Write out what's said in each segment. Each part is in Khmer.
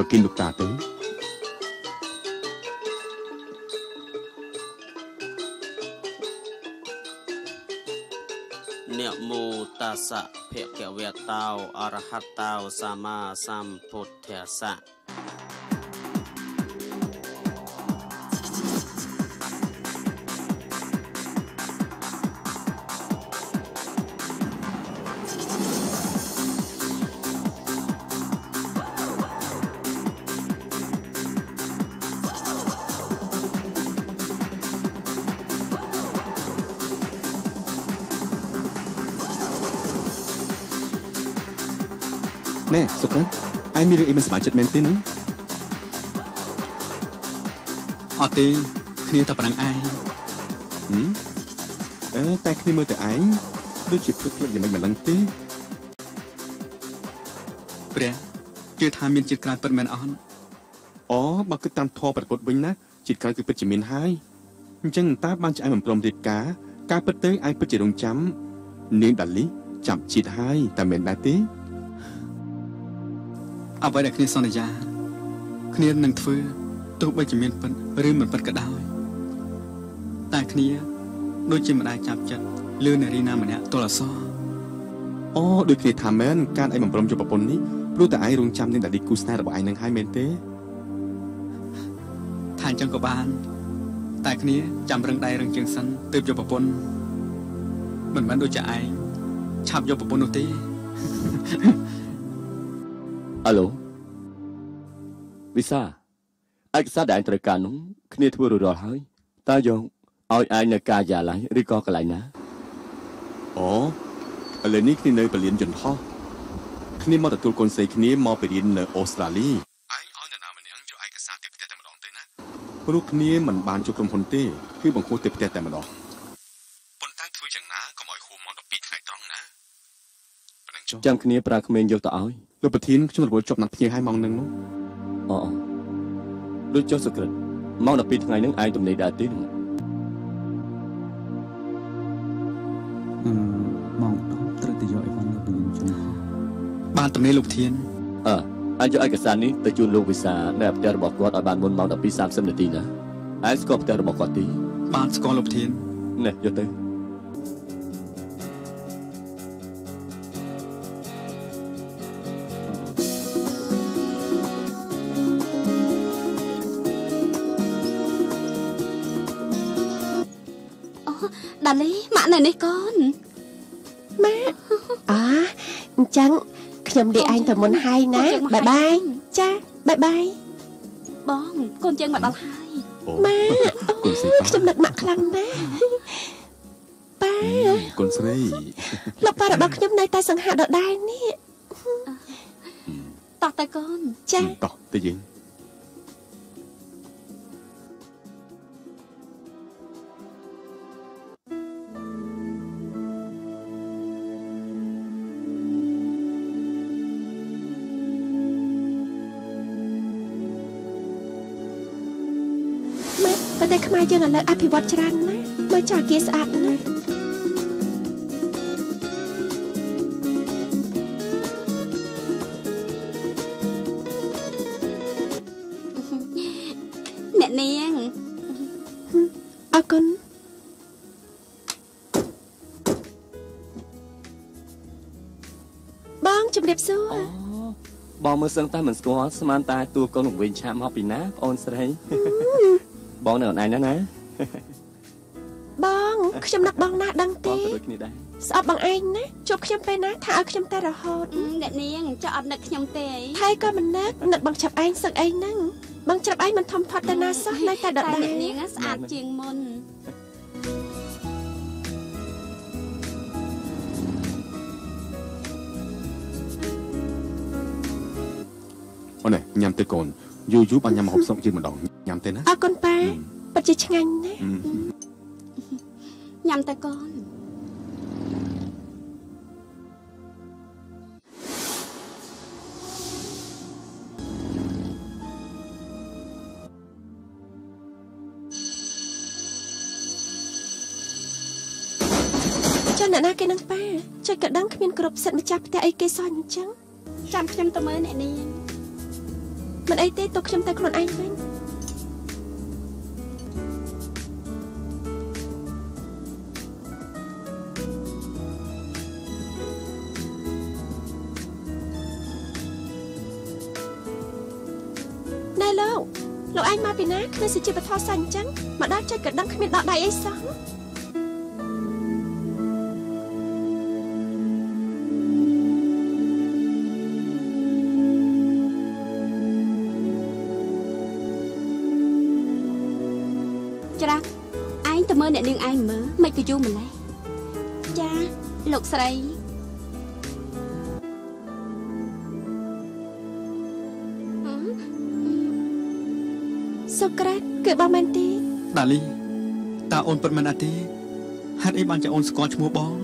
ប្រគិនលោកតាទៅនមោតាសៈភគវៈតោអរហតោសម្មាសម្ពុទ្ធស្សៈណែសុខឯងមានរឿងអីមិនសប្បាយចិត្តមែនទេហ្នឹងអត់ទេគ្នាតែប៉ុណ្ណឹងឯងអឺតែគ្នាមើលតែឯងដូចជាភ្លឹកភ្លឹកយ៉ាងម៉េចមិនដឹងទេព្រះជឿថាមានជាតិក្រោយពិតមែនអត់អូបើគិតតាមធម៌ប្រពុតវិញណាជាតិក្រោយគឺពិតជាមានហើយអញ្ចឹងតើបានជាឯងមិនព្រមរៀបការការពិតទៅឯងពិតជារងចាំនាងដាលីចាប់ជាតិហើយតែមិនដែរទេអ្វីដែលគ្នាសន្យាគ្នានឹងធ្វើទោះបីជាមានពិតឬមិនពិតក៏ដោយតែគ្នាដូចជាមិនដែលចាប់ចិត្តលើនារីណាម្នាក់ទល់អសរអូដូចគ្នាថាមែនការឯងមិនព្រមយកប្រពន្ធនេះព្រោះតែឯងរងចាំនាងដាលីគូស្នេហ៍របស់ឯងនឹងហើយមែនទេថាអញ្ចឹងក៏បានតែគ្នាចាំរឹងដៃរឹងជើងសិនទើបយកប្រពន្ធមិនមែនដូចជាឯងឆាប់យកប្រពន្ធនោះទេអាឡូវិសាឯកសារដែលឯងត្រូវការនោះគ្នាធ្វើរួចរាល់ហើយតើយកឲ្យឯងនៅការិយាល័យឬក៏កន្លែងណាអូឥឡូវនេះគ្នានៅពលានយន្តហោះគ្នាមកទទួលកូនស្រីគ្នាមកពីរៀននៅអូស្ត្រាលីឯងឲ្យនរណាម្នាក់យកឯកសារទៅផ្ទះតែម្ដងទៅណាព្រោះគ្នាមិនបានជួបក្រុមហ៊ុនទេគឺបង្ហោះទៅផ្ទះតែម្ដងប៉ុន្តែធ្វើយ៉ាងណាកុំឲ្យហួសម៉ោង12ថ្ងៃត្រង់ណាប៉ុណ្ណឹងចុះចាំគ្នាប្រើក្មេងយកទៅឲ្យលោកប្រធានខ្ញុំរវល់ជាប់ណាត់ភ្ញៀវឲ្យម៉ោងនឹងនោះអូដូចចុះសក្រិតម៉ោង12ថ្ងៃនឹងឯងទំនេរដែរទេនឹងម៉ោង10ត្រូវទៅយកអីវ៉ាន់នៅពលានជន់បានទំនេរលោកប្រធានអើអាចយកឯកសារនេះទៅជូនលោកវិសានៅផ្ទះរបស់គាត់ឲ្យបានមុនម៉ោង12:30នាទីណាឯងស្គាល់ផ្ទះរបស់គាត់ទីបានស្គាល់លោកប្រធាននេះយកទៅដាលីម៉ាក់នៅនេះកូនម៉ាក់អាអញ្ចឹងខ្ញុំលាឯងទៅមុនហើយណាបាយបាយចាបាយបាយបងកូនយើងមកដល់ហើយម៉ាក់ខ្ញុំនឹកម៉ាក់ខ្លាំងណាស់ប៉ាកូនស្រីលោកប៉ារបស់ខ្ញុំនៅតែសង្ហាដដែលនេះតោះទៅកូនចាតោះទៅយើងប្រទេសខ្មែរយើងឥឡូវអភិវឌ្ឍច្រើនណាស់មើលចាអាគារស្អាតណាស់អ្នកនាងអរគុណបងជម្រាបសួរបងមើលសឹងតែមិនស្គាល់ស្មានតែតួកូននឹងវិញឆាប់មកពីណាបងអូនស្រីបងនៅអនឯងណាណាបងខ្ញុំនឹកបងណាស់ដឹងទេស្អប់បងឯងណាជួបខ្ញុំពេលណាថាឲ្យខ្ញុំតែរហូតអ្នកនាងចុះអត់នឹកខ្ញុំទេថៃក៏មិននឹកនឹកបងចាប់ឯងសឹកឯងហ្នឹងបងចាប់ឯងមិនធំធាត់ទៅណាសោះនៅតែដដែលអ្នកនាងស្អាតជាងមុនអូនញ៉ាំទៅកូនយូរយូរបានញ៉ាំម្ហូបស្រុកយើងម្ដងញ៉ាំទេណាអរគុណប៉ាពិតជាឆ្ងាញ់ណាស់ញ៉ាំទៅកូនចុះអ្នកណាគេនឹងប៉ាចុចក៏ដឹងគ្មានគ្រប់សិទ្ធិម្ចាស់ផ្ទះអីគេសោះអញ្ចឹងចាំខ្ញុំទៅមើលអ្នកនាង មិនអីទេ ទុកខ្ញុំទៅខ្លួនឯងវិញ ណែលោក លោកឯងមកពីណា គ្មានសុជីវធម៌សោះអញ្ចឹង មកដល់ចុចក៏ដឹងគ្មានដកដៃអីសោះ ច្រាស់ឯងទៅមើលអ្នកនាងឯងមើល មិនក៏យូរម្ល៉េះ ចាលោកស្រី សូក្រាតគឺបងមែនទេ ដាលី តើអូនពិតមែនអត់ទេ ហេតុអីបានជាអូនស្គាល់ឈ្មោះបង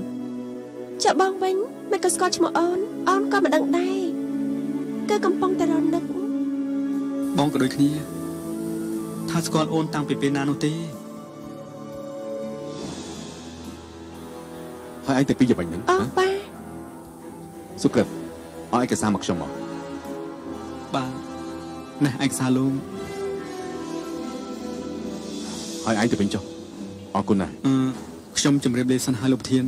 ចុះបងវិញ មិនក៏ស្គាល់ឈ្មោះអូន អូនក៏មិនដឹងដែរ គឺកំពុងតែរនឹក បងក៏ដូចគ្នា ថាស្គាល់អូនតាំងពីពេលណានោះទេ ហើយឯងទៅពីយ៉ាងម៉េចហ្នឹង អូប៉ា សុក្រិត ឲ្យឯកសារមកខ្ញុំមក បាទ នេះឯកសារលោក ហើយឯងទៅវិញចុះ អរគុណណាស់ អឺខ្ញុំជម្រាបលាសិនហើយលោកប្រធាន